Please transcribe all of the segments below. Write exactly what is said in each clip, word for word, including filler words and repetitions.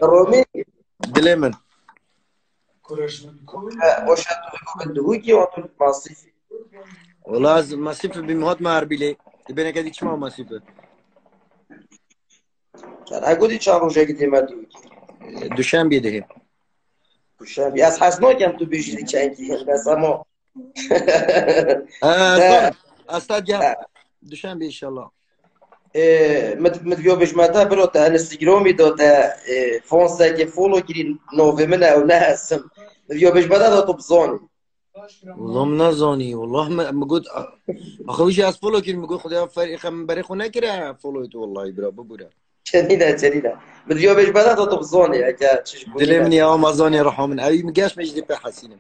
Romî, dilê min. O şev tu bi Dihûkî û tu masîfî? Wala ez masîf bîm, hat me Erbîlê. Di bêneke dî çima masîf e? Ken, ez gotî çar rojekî dî me Dihûkî. Duşembê dihê. Duşembê. Ez hez nakem tu bêjî di çenkî. Bes ama. Ha, zor. Asta gel. Duşembê inşallah. Ê, min, min diviyo bêjme te biro te Instagramî do te, ê, fonsekê follow kirî novê min ew ne esim. Min diviyo bêjme te da tu bizanî. Wala min nezanî. Wala min, min got, axir wî jî ez follow kirî, min got, Xwedaya fer, êxe min berê xwe nekire follow tu, wallahî bira, bibûre. Çenî ne, çenî ne. Min diviyo bêjme te da tu bizanî, eke çi ji bo Dilê min ya, ma zanî reha min. Ewî min geş me jî dê pê hesînim.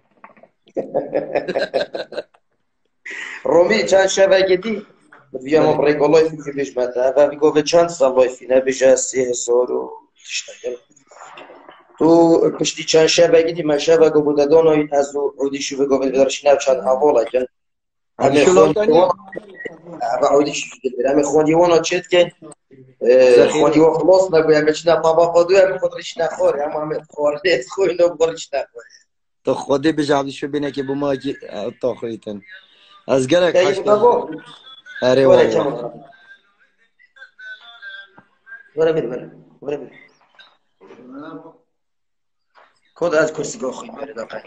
Romî, çend şevekê dî, min diviya ma bi rêka layfî jî bêjme te. Ev, ev govê çend sal layfî nebêje, sê hezar û tiştekî. Tu piştî çend şevekê dî, me şevek û bû te dano, ez û Odî şû vê govê dirişîne çend hevalek in. Em ê Odî şû xwendî wan, ev Odî şû dilbir. Em ê xwendî wana çê dikin. Ee, xwendî wan xilas nebû, em ê çine tabaqa dû, em ê xwe dirişîne xwarê, em ê xwarinê xwe û xwe dirişîne xwarê. Tu Xwedê bijî, Ebdî şû bênekê bo ma kî, e, taxrîtin. Ez gelek Peki, heşta. Babo. Erê Were wallah. Çabuk. Were bir, were. Were bir. Kod ez kursî go xwe were da qay.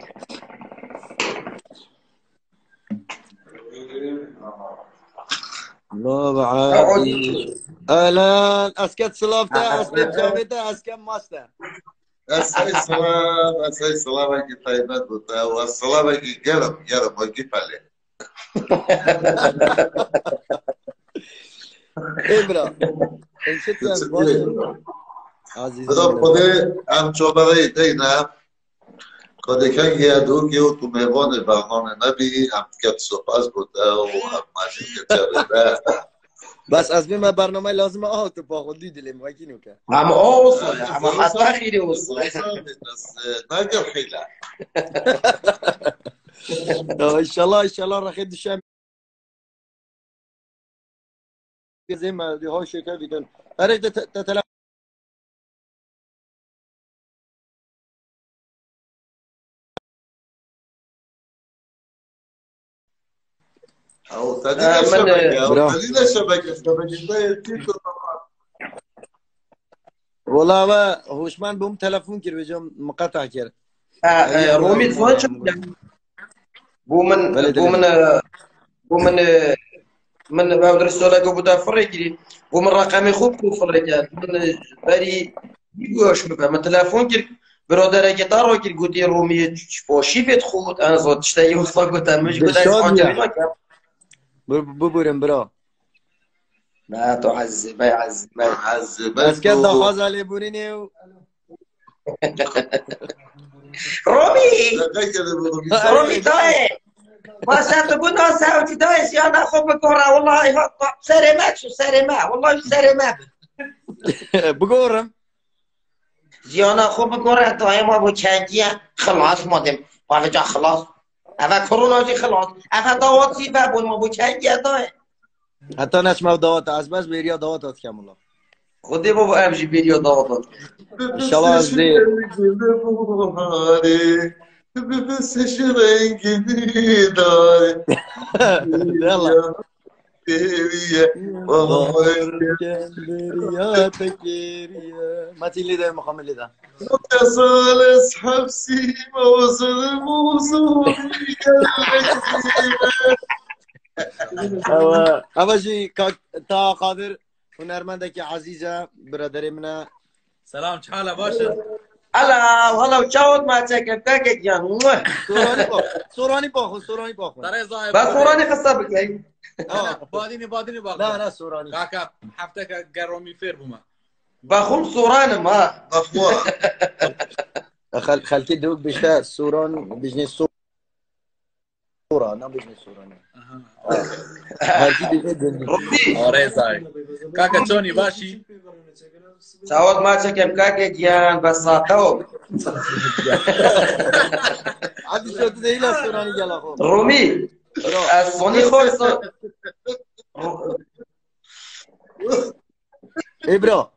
Baba Ebdî. Ehlen, ez ket silav te, ez pê çavê te, ez ket master. Ez ey silav, ez ey silavekî taybet bo te û ez silavekî germ, germ, wekî pelê. Ê bira. Ê çi sen baş. Azîz. Bira Xwedê em çavereyê deyne. Xwedê kengê Dihûkê û tu mêvanê bernamê me bî, em diket spas bo te û em majî diket çavê te. Bes ez bê me bernameyê lazim e, aha tu paxo dî dilê me wekî nûke. Ama o olsun ya, ama hata xîrê olsun. Bes, e, nagir hîle. Ya inşallah, inşallah rexê duşem. Zê me di hoşê kevî din. Erê te, te, te tele- Ew, te dî de şebeke, ew, te dî de şebeke, şebeke, te yê tî tu. Wala we hoşmend bûm, telefon kir, vêca min qeta kir. Ha, e, Romî, tu çi bû min, bû min, e, bû min, e, min ev diristoleke bû te firê kirî. Bû min reqemê xwe bû firê kir. Min, e, berî bî goş min be. Min telefon kir, biraderekê te ro kir, gotî Romî, ç-, ç-, poşî vê dixwit, en zot tiştekî wisa gote min, ji gote ez Dilşad ya. Hatibî nakem. Bu, bu, buyurun bro. Na, tu ezî, bey ezî, bey ezî, bey Ez ken tu. Daxwaza lêbûrînê û Romî! Romî dayê! Baş e, tu bû nase ew jî dayê jiyana xwe bigore. Wallahî ha, serê me çû, serê me. Wallahî serê me bi. Bigorim. Jiyana xwe bigore, dayê ma bû çengiye. Xilas ma dem. Bavêca xilas. Eve korona jî xilas. Eve dawat jî vebûn, ma bû çengiye dayê. Heta neçme ew dawata, ez bes bêriya dawata dikem wila. Xwedê baba, em jî bêriya dawata dikin. İnşallah ez dê. Yalla. Deriye. Baharken deriya tekeriye. Matî lê de, Muhammed lê de. Sales hepsî mozul mozul. Ewa, ewa jî kak ta Qadir, hunermendekî ezîz e, biraderê min e. Selam, çi hal e, baş e? Hala, hala, çawt ma çekem, kake giyan. Soranî bak, soranî bak, soranî bak. Tereza. Ben soranî qisa bikey. Ha. Badînî, badînî bak. Na, na, soranî. Kaka, hefteke geromî fêr bûme. Baxum soranim ha. Baxwa. Xel-, xelkê dewk bişte soran, bijnê so-, sora, na bijnê soran. Aha. Her kî dibê dindî. Rûtî. Arê zay. Kaka çonî başî? Çawat ma çekem kake giyan, bes saqe o. Hadi şöyle değil soranî gel axo. Rûmî. Bro. Ez sonî xo so-, Ro-, Ê bira.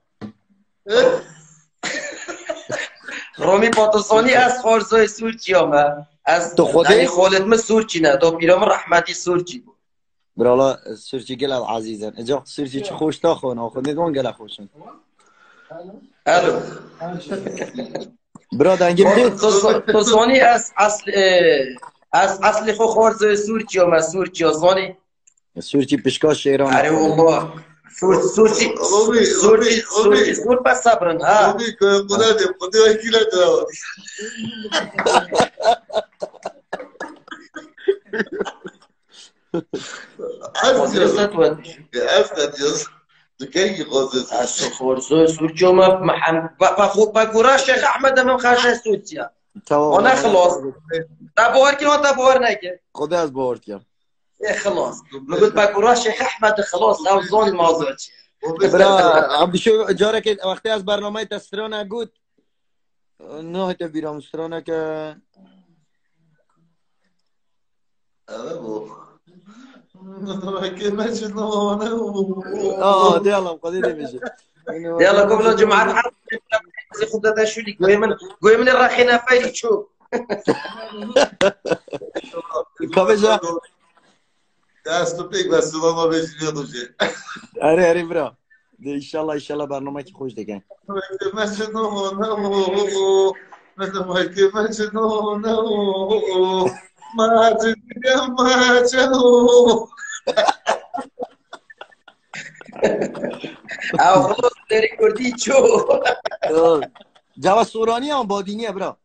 Romî, pa tu zanî ez xwarzoyê Sûrçiya me. Ez, tu xwedê, yanî xolêt min Sûrçî ne. Do pîra min rehmetî Sûrçî bû. Birala Sûrçî gelek ezîz in. Eca Sûrçî çi xweş ta xwe na xwedê don gelek xweş in. Alo. Bira dengê min. Tu, tu zanî ez, ez, e, ez eslê xwe xwarzoyê Sûrçiya me, Sûrçiya zanî. Sûrçî pişka şêran. Erê wallah. Sûr, Sûrçî, Sûrçî, Sûrçî, Sûr be sebrin, ha. Robi, ku Xwedê, Xwedê wekîle de. Ez Xwedê diyorum. Set wet. Ez ne diyorsun? Tu kengî xwezê. Ez xorzo Sûrçî me, mehem, pa, pa, pa gura Şêx Ehmed min xaşe Sûrçiya. Tamam. Ona xilas. Te bawer kir, te bawer nekir. Xwedê ez bawer dikim. Ê, xilas. Min got, "Bek û raşê Ehmed, xilas, ew zon mazû çi." Bira, em dişo carekê wextê ez bernameyê te strana got. Nahête bîra min straneke. Eve bu. Wekê me çi nane. Aa, de Allah'ım, Xwedê de bêje. De Allah, ku bila cumat her xudda te şûlî, goyê min, goyê min rexê neferî çû. Kabeja. Dest tu pêk be, silama be jî nêdû jê. Erê, erê, bira. De, inşallah, inşallah bernamekî xweş dike. Mecnun, mecnun, mecnun. Ew xelas derê kurdî çû. Cava Soranî an Badînî ye, bira.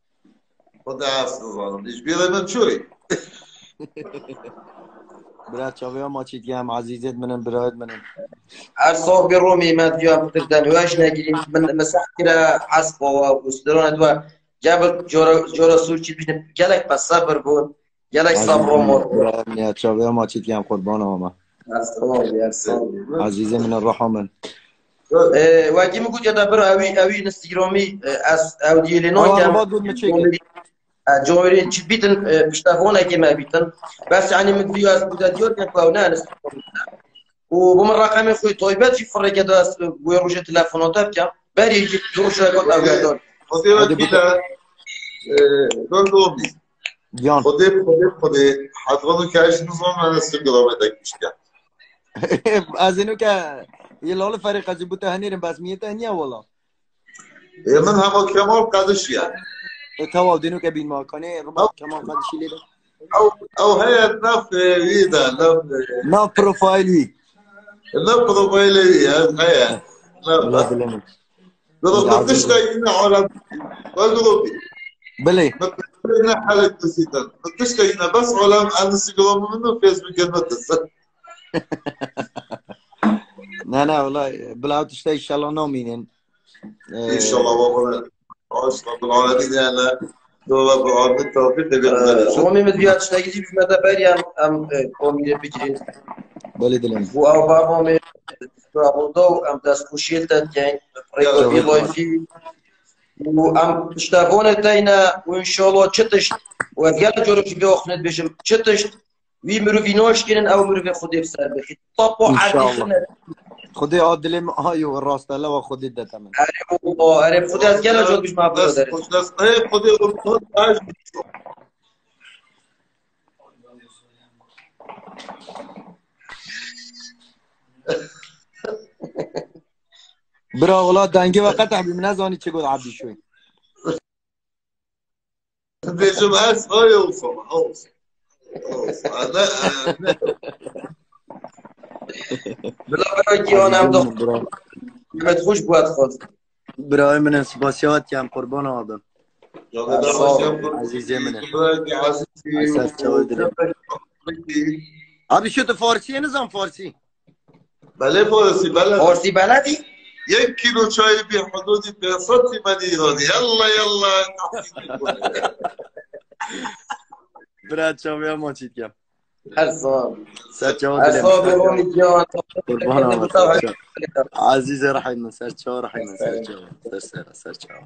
Xwedê ez nizanim. Ji bîrê min çûyî. Bira çavê ma çî diyem, ezîzêt min in, birayêt min in. Her sax bî Romî, me diya pitir den weş negirîn. Min mesah kire hesb we û stranê we. Cebir cora, cora Sûrçî bîne gelek be sebir bûn. Gelek sabr û mor bûn. Bira min ya çavê ma çî diyem, qurban ama. Her sax bî, her sax bî. Ezîzê min in, ruha min. E, wekî min gotiye te bira, ewî, ewî Instagramî, e, ez, ew diyê lê nakem. Ava got min çêke. E, cawêrê çi bîtin, e, piştevanekê me bîtin. Bes, yanî, min diyo ez bûte diyar ke ku ew ne Instagramî. Û bi min reqemê xwe taybet jî firêke de ez, e, wê rojê telefonate bikem. Berî jî du roj re got ew gedar. Xwedê wekîle, e, Don Domî. Can. Xwedê, Xwedê, Xwedê, hedvan û kej nizam, ez Instagramê de kiştiye. Ez ê nuke yê lali ferîqa jî bûte henêrim, bes miyete heniye wala. Ê min hema Kemal Qedişî ye. E, tawa dê nuke bîn ma. Kanê Rima Kemal Qedişî lê de. Ew, ew heye nav, e, wî de, nav, e, nav profilî. Nav profilî wî ye, heye. Nav. Wala dilê min. Dilo, min tiştek yine alem. Wal dilo bî. Belê. Min tiştek yine helek dizîtin. Min tiştek yine bes alem en Instagram min û Facebook min disin. Ne, ne, wala, bila tiştek inşallah namînin. Ee, İnşallah baba. Aşkına bir alemin yani. Dola bir alemin tevfik de bir Ee, Romî, min diya tiştekî jî bîme te berî em, em, e, komînê bigirin. Belê dilê min. Bu ew baba me, bu ew da em destxweşiyê te dikeyn. Rêkordî layfî. Û em piştevonê te yine û inşallah çi tişt, û ez gelek cor ji vê axine dibêjim, çi tişt wî mirovî naşkênin, ew mirovê Xwedê bi ser bixî. Tapo erdî xine. Xwedê a dilê min a yo rast e, lewa Xwedê de te min. Erê baba, erê Xwedê, ez gelek cor bijim ha bira derê. Xwedê, Xwedê, Xwedê. Bira, wala dengê we qeteh bî, min nezanî çi got Ebdî Şoy. Dibêjim ez, ay olsun, olsun. Olsun. Ana, ana. Bila bira giyan em de. Bira. Hikmet xweş bû, ez xwest. Birayê min, spasiya we dikem, qurban abim. Sağ ol. Ezîzê min. Ser çawa dilê. Abi, şu tu Farsiyê nizan, Farsî? Belê Farsî, belê. Farsî beledî? Yek kîlo çayê bî hududî pênc sed tîmenî Îranî. Yalla, yalla. Bira çaviya ma çî dikem. Her sağ ol. Ser çawa dilê min. Her sağ ol, Romî can. Qurban ama, ser çawa. Ezîzê rehî min, ser çawa rehî min, ser çawa. Ser ser, ser çawa.